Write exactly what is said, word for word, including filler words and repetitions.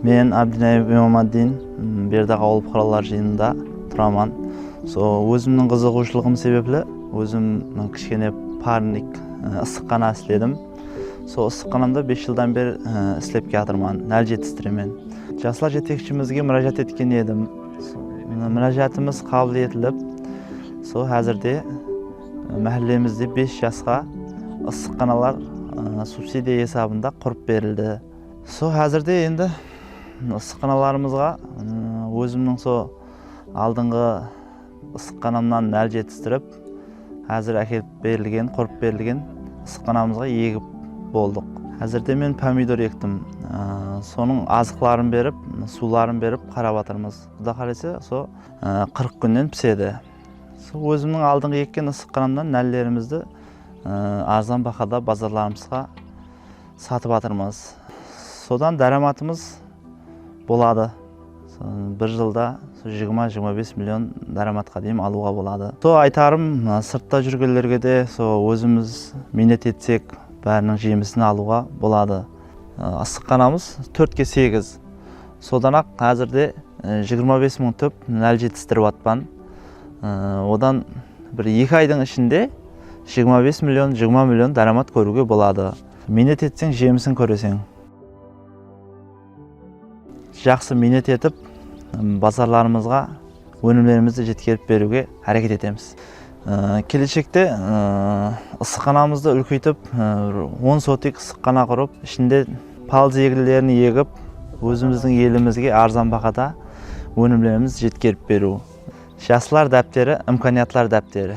Men Abdinaev Imamaddin, m, Berdaq awıl puqaralar jıyınında turaman. So, ózimniń qızıǵıwshılıǵım sebepli, ózim, m, kishkene parnik, e, ıssıxana isledim. So, ıssıxanamda bes jıldan beri, e, islep kiyatırman, nál jetistiremen. Jaslar jetekshimizge múrájat etken edim. Múrájatımız qabıl etilip, so, házirde, e, máhállemizde bes jasqa ıssıxanalar, e, subsidiya esabında qurıp berildi. So, házirde endi ıssıxanalarımızǵa, ıı, ózimniń so aldınǵı ıssıxanamnan nál jetistirip, házir ákelip berilgen, qurıp berilgen ıssıxanamızǵa egip boldıq. Házirde men pomidor ektim. Iı, sonıń azıqların berip, suwların berip qarap atırmız. Quda qálese, so, ıı, qırq kúnnen pisedi. So, ózimniń aldınǵı ekken ıssıxanamnan nállerimizdi, ıı, arzan bahada bazarlarımızǵa satıp atırmız. Sodan dáramatımız boladı. So, bir jılda so jigirma, jigirma bes million dáramatqa deyin alıwǵa boladı. So, aytarım, ıı, sırtta júrgenlerge de, so, ózimiz miynet etsek, báriniń jemisin alıwǵa boladı. Iı, ıssıxanamız tórtke segiz. Sodan-aq házirde e, jigirma bes mıń túp nál jetistirip atpan. E, odan bir eki aydıń ishinde jigirma bes million, jigirma million dáramat kóriwge boladı. Miynet etseń, jemisin kóreseń. Jaqsı miynet etip, m, bazarlarımızǵa ónimlerimizdi jetkerip beriwge háreket etemiz. I, keleshekte, ı, ıssıxanamızdı úlkeytip, ı, on sotik ıssıxana qurıp, ishinde palız eginlerin egip, ózimizdiń elimizge arzan bahada ónimlerimizdi jetkerip beriw. Jaslar dápteri, imkaniyatlar dápteri.